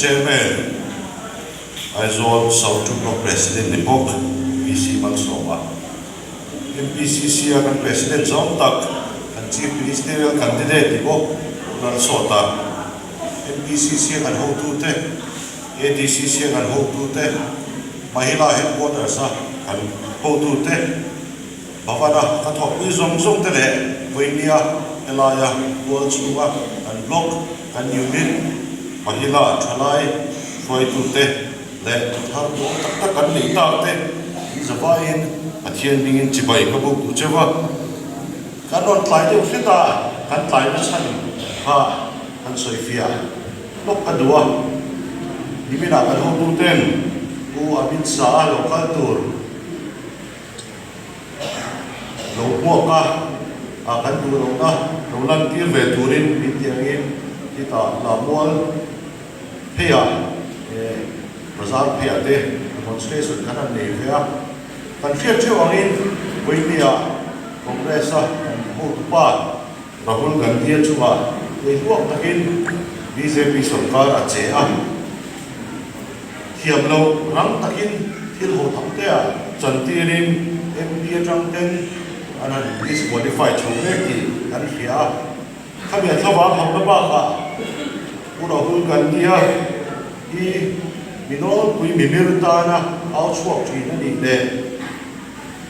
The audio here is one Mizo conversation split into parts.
Chairman, Aizawl South Two Block President ni bawk PC Malsawma, MPCC a kan President zawng tak, kan Chief Ministerial Candidate ni bawk Pu Lalsawta, MPCC a kan hotute, ADCC a kan hotute, Mahila Headquarters a kan hotute, Bhavana ka thawhpui zawng zawng te leh vawinia helaia tual chhunga kan block, kan unit, Mahila thalai hruaitute leh thar duang tak tak kan neih tak te in zavaiin Pathian hmingin chibai ka buk duh cheu a. Kan rawn tlai deuh hret a, kan tlaina chhan kha kan sawifiah lawk ka duh a. Niminah kan hotuten Pu Amit Shah lo kal tur. Lo hmuak a, ah kan duh lohna lo lantir ve turin min ti angin khitah Lahmual pheiah eh bazar pheiah te demonstration kan han nei ve a. Kan hriat theuh angin Vawinia Congress-a kan hotupa Rahul Gandhi-a chungah hleihluak takin bjp sorkar a che a. Thiam lo rang takin thil ho tham te ah chantirin MP atang ten an han disqualify chho mek tih kan hria a. Khami a thlavang hauhna bakah Pu Rahul Gandhi-a hi mi nawlpui mimir tana au chhuak thin a nih leh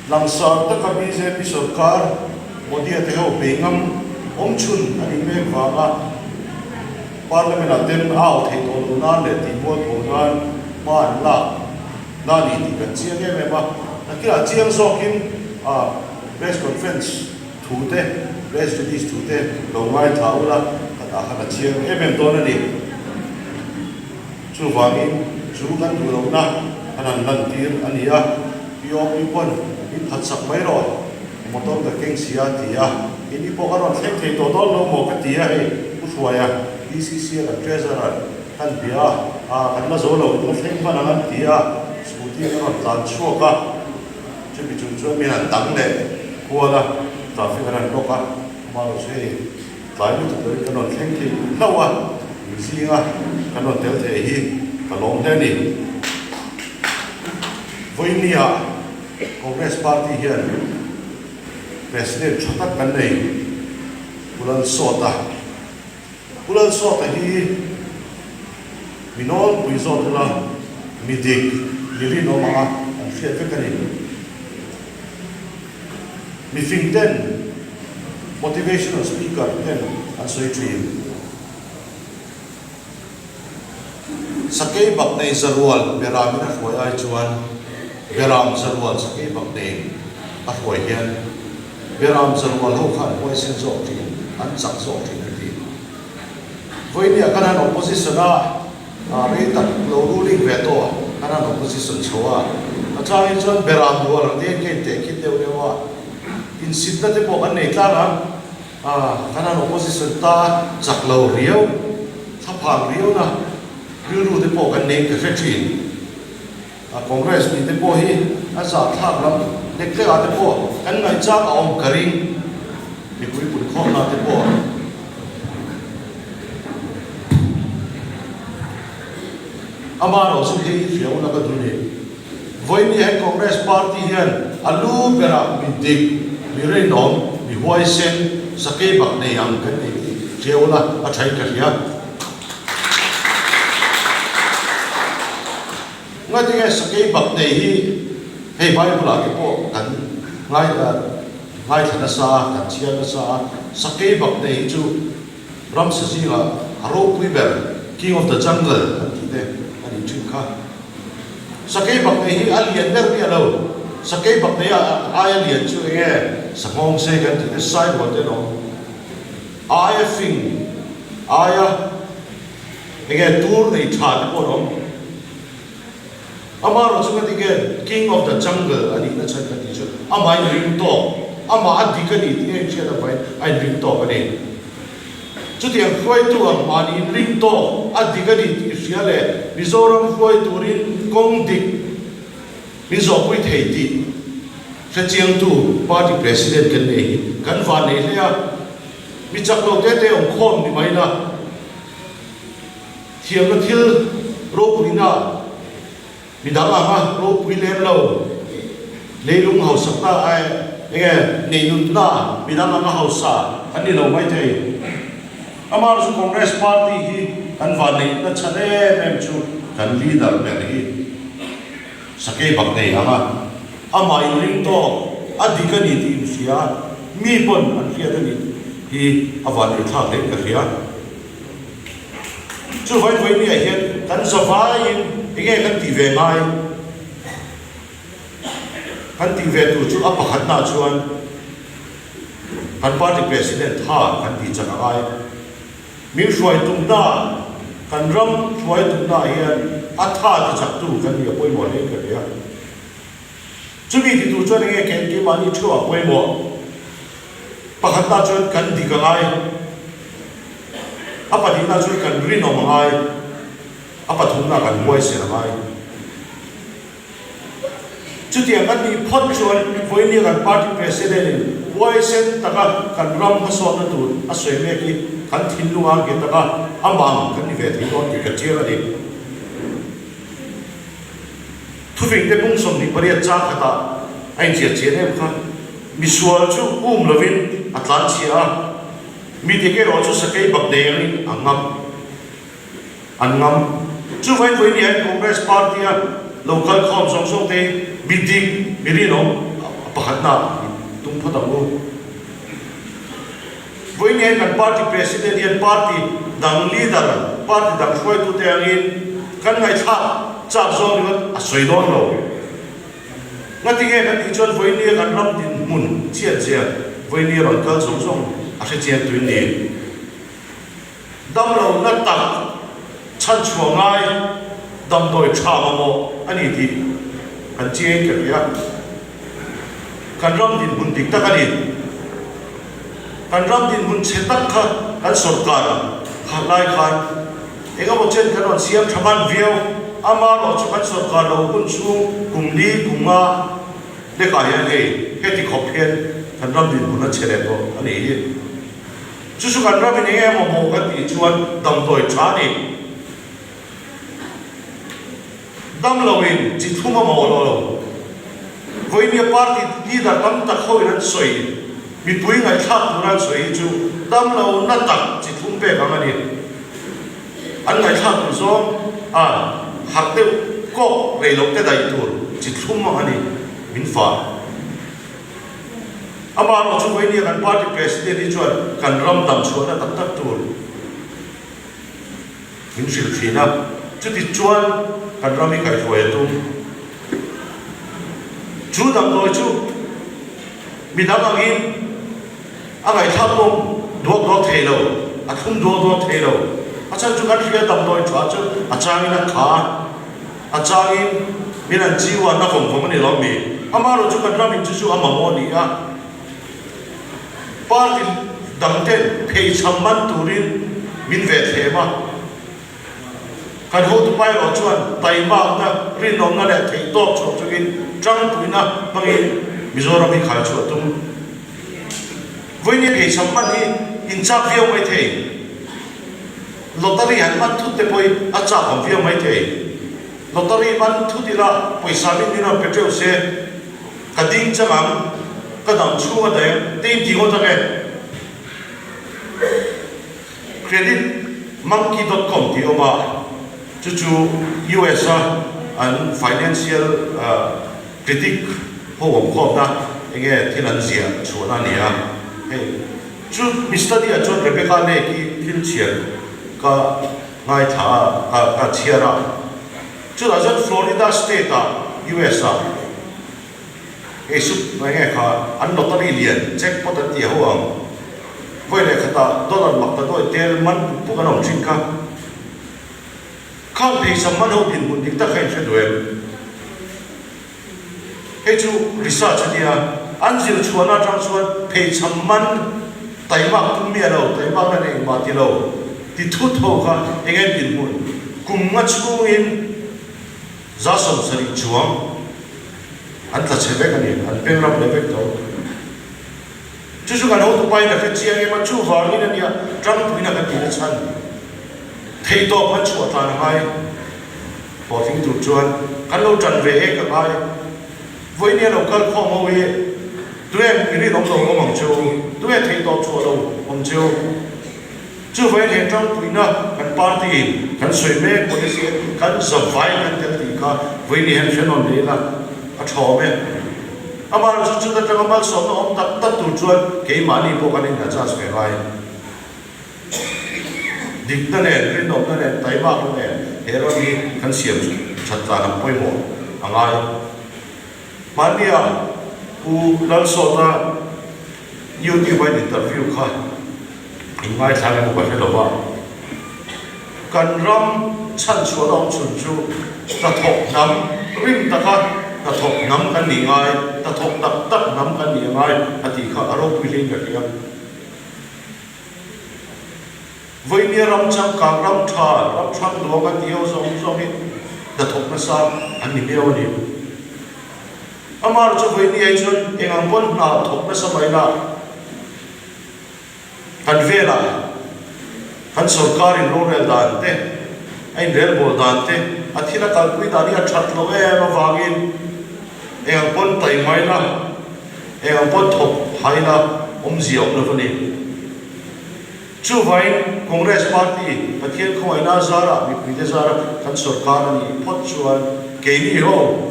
langsar taka bjp sorkar Modi-a te ho bei ngam awm chhun a nih mek vanga Parliament ah ten a au theih tawh loh nan leh tihmual tho nan hma an lak na a ni tih kan chiang em em a. Nakinah chiang zawkin press conference thu te, press release thu te lo ngaithla ula ka tah khan a chiang em em dawn a ni. Chuvangin chu kan duh lohna kan han lantir a ni a, POP pawn min phatsak mai rawh, motor ka keng si a ti a, ini pawh ka rawn thleng thei tawh dawn lo maw ka ti a, hei Pu Hruaia PCC a kan Treasurer kan bia a, ah kan la zo lo in la thleng hman ang an ti a, scooty ka rawn tlan chhuak a, chumi chung chuan min han dang leh kual a, traffic an han block a, amaherawhchu chu hei tlai lutuk loin kan rawn thleng thei hlauh a, zinga kan rawn tel thei hi ka lawm hle a ni. Vawinia Congress Party hian President tha tak kan nei, Pu Lalsawta. Pu Lalsawta hi mi nawlpui zawt ula, mi dik, mi rinawm anga an hriat vek a ni. Mi fing ten, motivational speaker ten an sawi thin. Sakei bak nei zarual Beramin a hruai ai chuan Beram zarual sakei bak nei a hruai hian Beram zarual ho kha an huaisen zawk thin, an chak zawk thin a ti. Vawinia kan han opposition a, rei tak lo ruling ve tawh kan han opposition chho a, a changin chuan Beram rual ang te hian ka intehkhin deuh deuh a, insitna te pawh kan nei tlang ang. Kan han opposition ta chak lo riau, thlaphang riau na rilru te pawh kan nei ka hre thin. Congress nih te pawh hi a zahthlak lam lek lek ah te pawh kan ngaihchang a awm ka ring, mipui punkhawmna te pawh. Amaherawhchu hei hi hriau la ka duh ni. Vawiin hian Congress Party hian a lu berah mi dik, mi rinawm, mi huaisen, sakei bak nei ang kan nei tih hria ula a thain ka hria. Ngatinge sakei bak nei hi hei Bible ah te pawh kan ngai ngaithla nasa a, kan chhiar nasa a, sakei bak nei hi chu ramsa zingah a ropui ber, King of the Jungle an tih te a nih thin kha. Sakei bak nei hi a lian ber miah lo. Sakei bak nei a aia lian chu eng nge? Sanghawng sei kan tih te sai rual te lawm. A aia fing, a aia eng nge tur nei tha te pawh an awm. Amaherawh chu ka ti nge King of the Jungle a nihna chhan ka tih chu amah a inring tawk, amah a dik a ni tih a inhriat avangin a inring tawk a ni. Chutiang hruaitu ang mahni inring tawk a dik a ni tih hria leh Mizoram hruai turin kawng dik min zawhpui thei tih hrechiangtu party president kan nei hi kan van nei hle a. Mi chak lo te te awm khawm ni mai la. Thiamna thil. Ropuina midang anga ropui lem lo, leilung hausakna ai enge neinunna midang anga hausa kan ni lo maithei. Amaherawhchu Congress party hi kan vanneihna chhan em em chu kan leader ber hi sakei bak nei ang a, amah inring tawk a dik a ni tih inhria mi pawn an hriat a nih hi a vanneihthlak hle in ka hria. Chu vawivawi miah hian kan zavaiin enge kan tih ve ngai? Kan tih ve tur chu a pakhatnaah chuan kan party president tha kan tih chak a ngai. Min hruai tumna, kan ram hruai tumnaah hian a tha ti chaktu kan nih a pawimawh hle in ka hria. Chumi ti tur chuan enge keimahni theuhah pawimawh? Pakhatna chuan kan dik a ngai. A pahnihna chuan kan rinawm a ngai. A pathumna kan huaisen a ngai. Chutiang kan nih phawt chuan vawinia kan party president in huaisen taka kan ram hmasawnna tur a sawi mek hi kan thinlung a nghet taka a mang kan ni ve thei dawn tih ka chiang a ni. Thufingte pung 28 chang khatah a inziah chian em kha. Misual chu um lovin a tlan chhia a, mi dik erawh chu sakei bak nei angin a ngam. An ngam. Chuvai vawi ni hian Congress party a lo kal khawm zawng zawng te hi mi dik, mi rinawm a pakhatna i tum phawt ang u. Vawi ni hian kan party president hian party dang leader, party dang hruaitute angin kan ngaihthlak chak zawng ringawt a sawi dawn lo. Ngatinge kan tih chuan vawinia kan ram dinhmun chhiat zia vawinia rawn kal zawng zawng a hre chiang tuin ni. Damlohna tak chhanchhuah ngai damdawi tha mamawh a ni tih kan chiang ka hria. Kan ram dinhmun dik tak a ni. Kan ram dinhmun chhe tak kha kan sawrkar khat lai khan eng emaw chen kan rawn siam tha hman viau. Amaherawh chu kan sawrkar lo hun chhung kum li kum nga lekah hian hei heti khawp hian kan ram dinhmun a chhe leh tawh a nih hi. Chu chu kan ramin eng emaw mawh kan tih chuan damdawi tha a ni. Damloin chi thlum a mawh lo lo. Vawinia party leader tam tak hoin an sawi, mipui ngaihthlak tura an sawi hi chu damlo na tak chi thlum pek ang a ni. An ngaihthlak tur zawng a harh deuh kawk rei loh te daih tur chi thlum ang a ni min fah. Amaherawh chu vawinia kan party president hi chuan kan ram dam chhuahna tak tak tur min hrilh thin a, chuti chuan kan ram hi kaihhruai a tum. Chu damdawi chu midang angin a ngaihthlak pawh duak duak thei lo, a thlum duak duak thei lo. A chhan chu kan hria damdawi tha chu a changin a kha a, a changin min an chiu a, na vawng vawng a ni lo mi. Amaherawh chu kan ramin chu chu a mamawh a ni a. Party dang ten pheichham man turin min ve thlem a, kan hotupa erawh chuan taimakna, rinawmna leh theihtawp chhuah chungin tangpuina hmangin Mizoram hi khai chhuah tum. Vawinia pheichham man hi inchak viau mai thei. Lottery han man thut te pawhin a chak awm viau mai thei. Lottery man thut ila pawisa min min rawn pe teuh se. Ka ding chang ang, ka dam chhung a daih te in ti ngawt ang e. Credit Monkey dot com tih awm a, chu chu US a an financial critic ho awm khawmna enge thil an ziah chhuahna a ni a. Hei chu mi study ah chuan Rebecca Lake hi thil chhiar ka ngaithla a, ka chhiar a. Chutah chuan Florida state ah US ah hei sup mai nge kha an lottery lian jackpot an tih ho ang vawi leh khatah dollar mak ta dawi tel man puk puk an awm thin kha. Khang pheisam man ho dinhmun dik tak kha in hre duh em? Hei chu research a nia, an zir chhuahna atang chuan pheichham man taimak tum miah lo, taimak na nei engmah ti lo, ti thut ho kha eng en dinhmun kum nga chhungin 70% chuang an tla chhe vek a ni, an peng rap leh vek tho. Chu chu kan hotupain a hre chiang em a, chuvangin a nia tangpuina kan tihna chhan theihtawp kan chhuah tlan a ngai. Hlawhtling tur chuan kan lo ṭan ve ek a ngai. Vawinia lo kal khawm ho hi tunge mi rinawm lo awm ang cheu, tunge theihtawp chhuah lo awm cheu. Chuvangin he ṭangpuina kan party in kan sawi mek policy hian kan zavai kan tel tih kha vawinia hian hre nawn leh ila a ṭha awm e. Amaherawhchu chuta ṭanga malsawmna awm tak tak tur chuan keimahni pawh kan in-adjust ve ngai. Dikna nen, rinawmna nen, taimakna nen he ram hi kan siam that tlan ang pawimawh a ngai. Hmannia Pu Lalsawta YouTube a in interview kha in ngaithla emaw ka hre lo va, kan ram chhanchhuahna awm chhun chu hnathawk hnam rim taka hnathawk hnam kan nih ngai, hnathawk tak tak hnam kan nih a ngai a tih kha a ropui hlein ka hria. Vawinia ram changkang, ram tha, ram hrang duang an tih ho zawng zawng hi hnathawk nasa an ni miau a ni. Amaherawhchu vawinia hi chuan eng ang pawn hna thawk nasa mai la, kan velah kan sorkarin rorel dan te, a inrelbawl dan te, a thil a kalpui dan hi a that lo em avangin eng ang pawn tai mai la, Eng ang pawh thawk haina awmzia awm lo a ni. Chuvangin Congress Party Pathian khawngaihna zarah mipuite zara kan sorkar a nih phawt chuan keini ho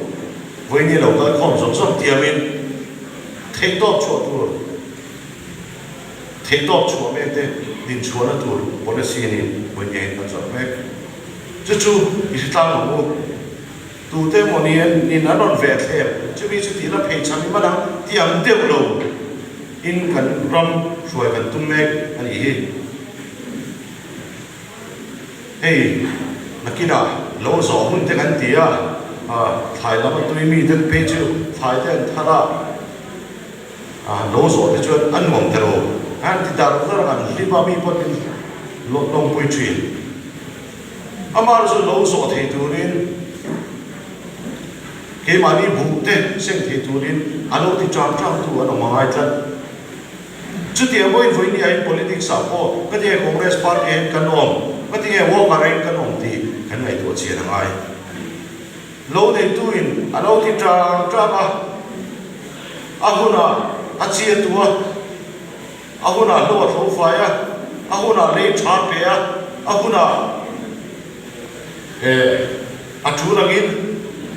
vawiini lo kal khawm zawk zawk tiamin theihtawp chhuah tur theihtawp chhuah mek te dinchhuahna tur policy ni vawiini hian kan zawrh mek. Chu chu i hritlang ang u. Tute emaw nen in an rawn ve thlem, chumi chu tihna phei chhan hman ang ti ang deuh lo in kan ram hruai kan tum mek a nih hi. Hei nakinah lo zawh hun te kan ti a, thlai lam a tui mi te phei chu thlai te an thar a, lo zawh te chuan a nuam ta lo, an ti dar dar an hlim a mi pawh min lawmpui thin. Amah chu lo zawh thei turin keimahni buh te seng thei turin a lo ti ṭang ṭang tu an awm a ngai tlat. Chutiang pawhin vawiin ni ahin politics ah pawh ka tinge Congress party ahin kan awm, ka tinge worker ahin kan awm tih kan ngaihtuah chian a ngai. Lo neituin a lo ti ṭang ṭang a, a hunah a chiatu a. A hunah hlo a tho fai a, a hunah lei tha pe a, a hunah eh a tul angin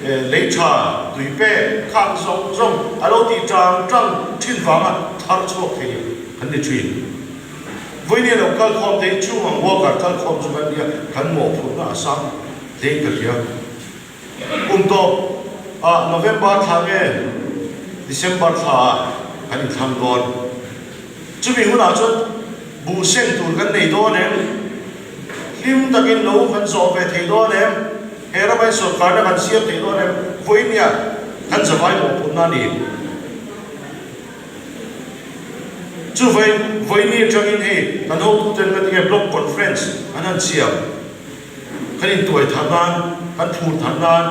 eh lei tha tui pek khak zawng zawng a lo tih tang tang thin vanga thar chhuak thei kan ni thin. Vawinia lo kal khawm te hi chung ang worker kal khawm chu kan nia, kan mawhphurhna a sang hlein ka hria. Kum tawp ah November thla nge December thla ah kan inthlang dawn. Chumi hunah chuan buh seng tur kan nei dawn em? Hlim takin lo kan zawh ve thei dawn em? He rama in sorkarna kan siam thei dawn em? Vawinia kan zavai mawhphurhna a ni. Chuvai vawiini atangin hei kan hotuten nga tinge block conference an han siam. Kan intuai thar nan, kan phur thar nan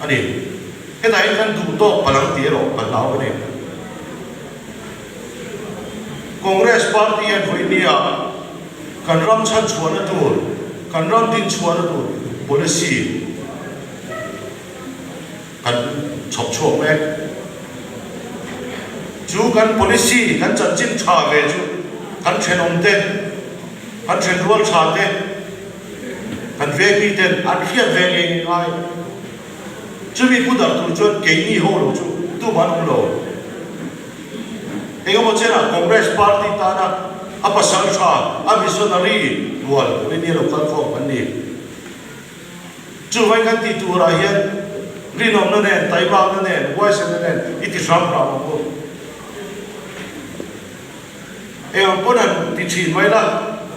a ni. Hetah hian kan duh tawk palh ang tih erawh kan hlau a ni. Congress party hian vawinia kan ram chhanchhuahna tur, kan ram dinchhuahna tur policy kan chhawp chhuak mek. Chu kan policy, kan chanchin tha ve chu kan thenawm te, kan thenrual tha te, kan veng mi ten an hriat ve ngei ngei ngai. Chumi pu dar tur chuan keini ho lo chu tum an awm lo. Engemaw chenah Congress party tana a pasal tha, a missionary rual rini lo kal khawm kan ni. Chuvai kan tih turah hian rinawmna nen, taimakna nen, huaisenna nen i ti hram hram ang u. Eng ang pawn han ti thin mai la,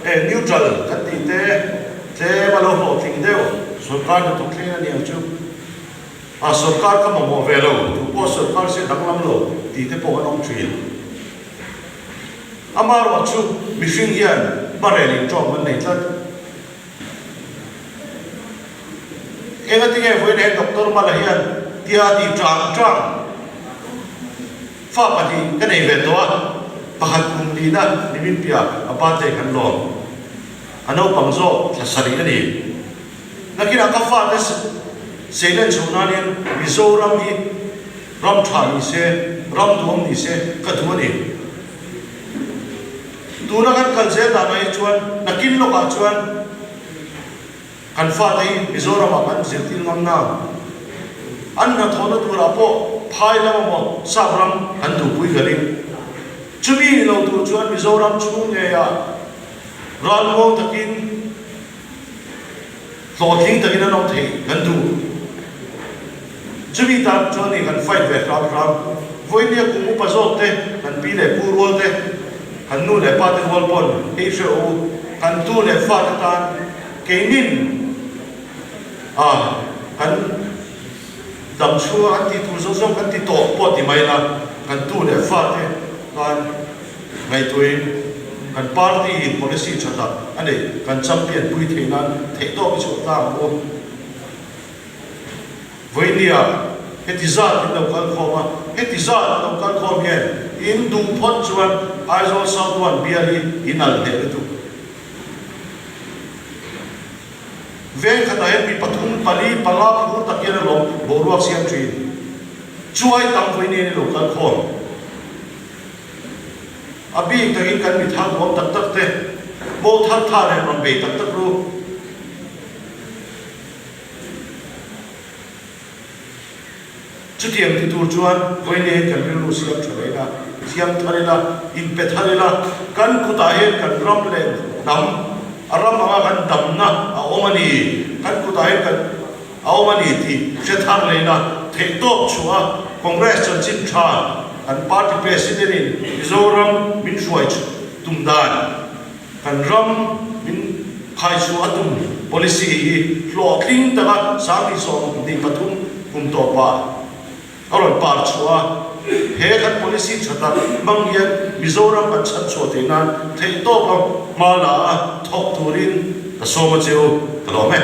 e neutral kan tih te tlem a lo hlawhtling deuh, sorkar hnathawk thleng a ni ang chu. A sorkar ka mamawh ve lo, tu pawh sorkar se danglam lo tih te pawh an awm thin. Amaherawhchu mihring hian hmarel intawm an nei tlat. Engatinge vawiin he Doctor Mala hian tia ti tang tang fa pahnih ka nei ve tawh a, pakhat kum lihna nimin piah a birthday kan lawm. A naupang zawk thla sarih a ni. Nakinah ka fate seilen chhoh nan hian Mizoram hi ram tha ni se, ram duam ni se ka duh a ni. Tuna kan kal zel danah hi chuan nakin lawkah chuan Kan fate hi Mizoramah kan zirtir ngam na. An hnathawhna turah pawh phai lam emaw sap ram kan duhpui ka ring. Chumi ni lo tur chuan Mizoram chhung ngeiah ralmuang takin hlawhtling takin an awm theih kan duh. Chumi tan chuan ni kan fight ve hram hram. Vawinia kum upa zawk te, kan pi leh pu rual te, kan nu leh pa te rual pawn hei hre u, kan tu leh fa te tan Keinin a kan dam chhunga kan tih tur zawng zawng kan ti tawh pawh ti mai la, kan tu leh fate tan ngaihtuahin kan party in policy tha tak a nei, kan champion pui theih nan theihtawp i chhuah tlang ang u. Vawinia heti zat in lo kal khawm a, heti zat in lo kal khawm hian in duh phawt chuan Aizawl South One bial hi in al hneh lutuk. Veng khatah hian mi pathum, pali, panga phur tak hian alawm boruak siam thin. Chuai tam vawi nen i lo kal khawm. A bik takin kan mi thar nuam tak tak te, bo thar tha leh rawn bei tak tak ru. Chutiang ti tur chuan vawiin kan rilru siam tha leh ila, siam thar ila, inpe thar ila, kan kutah hian kan ram leh hnam, a ram anga kan damna a awm a ni, kan kutah hian kan a awm a ni tih hre thar leh ila, theihtawp chhuah a Congress chanchin tha kan party president in Mizoram min hruai tum dan, Kan ram min khaichhuah a tum policy hi hlawhtling taka 2023 kum tawpah a rawn par chhuah a. He kan policy tha tak hmang hian Mizoram kan chhanchhuah theih nan theihtawpa hma la a thawk turin ka sawm a che u, ka lawm e.